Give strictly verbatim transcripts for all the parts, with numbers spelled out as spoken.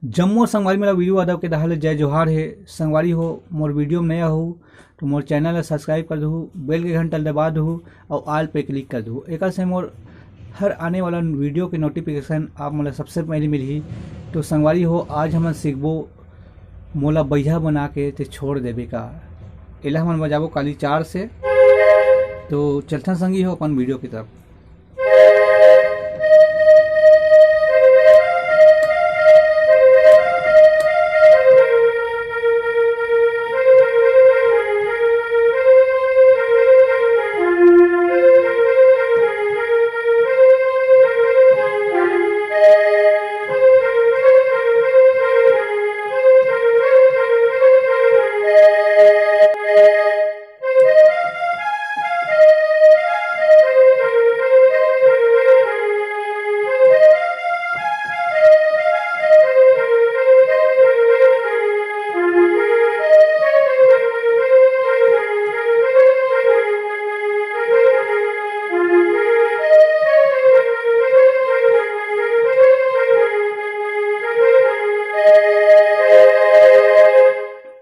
जम्मो संगवारी मन ला वीरू यादव के डहार ले जय जोहार हे। संगवारी हो, मोर वीडियो में नया हो तो मोर चैनल ला सब्सक्राइब कर दहू, बेल के घंटा ला दबा दहू अउ ऑल पे क्लिक कर दहू। एकर से मोर हर आने वाला वीडियो के नोटिफिकेशन आप मन ला सबसे पहले मिलही। तो संगवारी हो, आज हमन सीखबो मोला बइहा बना के ते छोड़ देबे का। एला हमन बजाबो काली चार से। तो चलथन संगी हो अपन वीडियो की तरफ।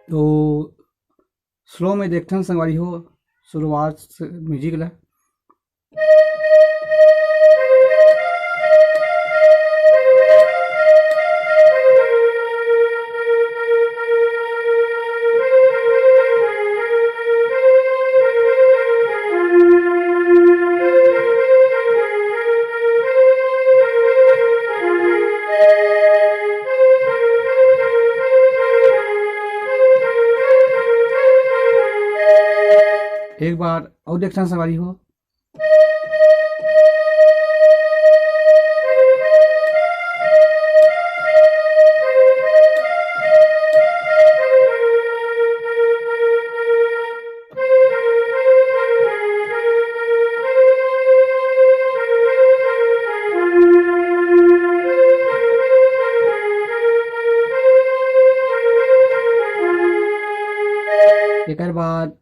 तो स्लो में देखथन संगवारी हो, शुरुआत से म्यूजिक ला। एक बार अउ देखथन संगवारी हो। एकर बाद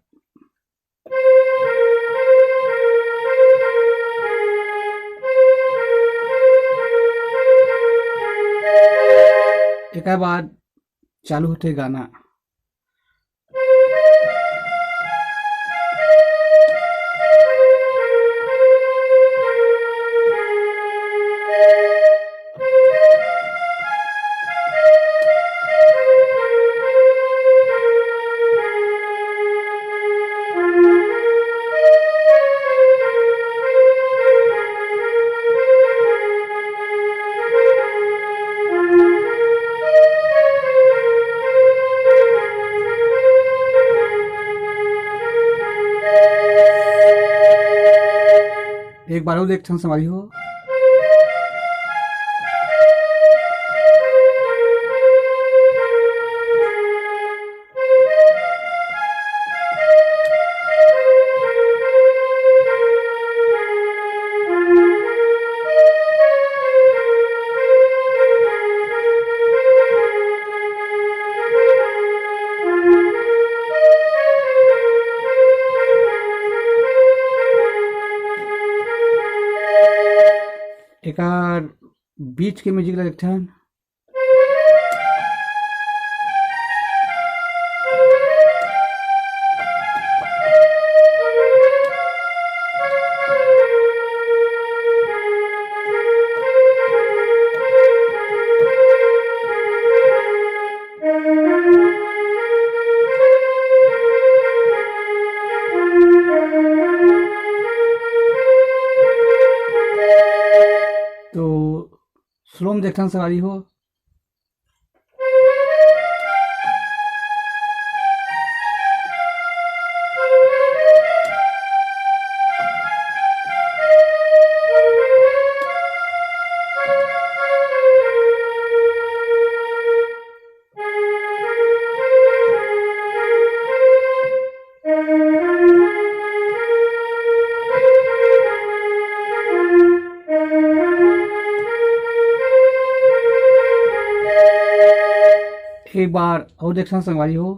एकर बाद चालू होथे गाना। एक बार अउ देखथन संगवारी हो। एकर बीच के म्यूजिक ला देखथन। तो स्लो में देखथन संगवारी हो। एक बार अउ देखथन संगवारी हो।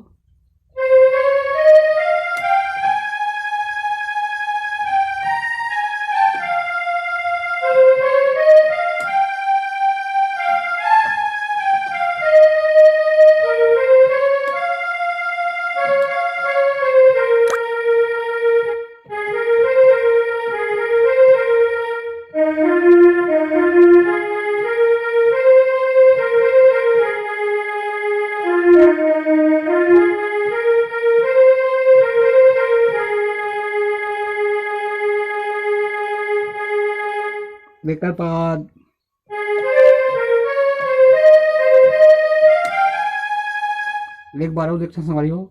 एकर बाद एक बार अउ देखथन संगवारी हो।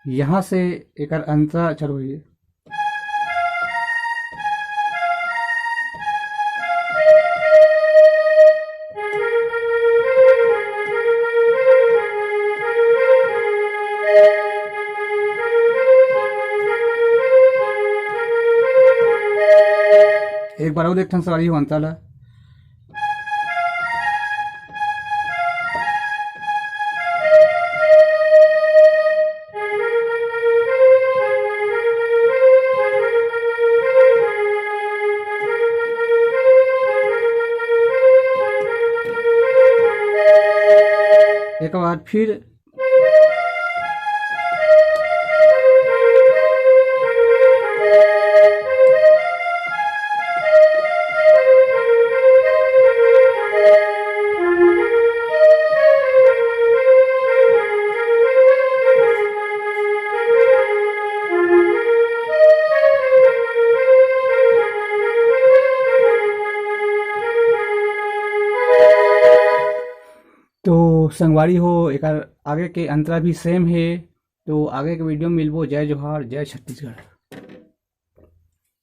यहाँ से एकर अंतरा चालू होही। एक बार अउ देखथन संगवारी हो अंतरा ला। एक बार फिर। तो संगवारी हो, एकर आगे के अंतरा भी same हे। तो आगे के video में मिलबो। जय जोहार, जय छत्तीसगढ़।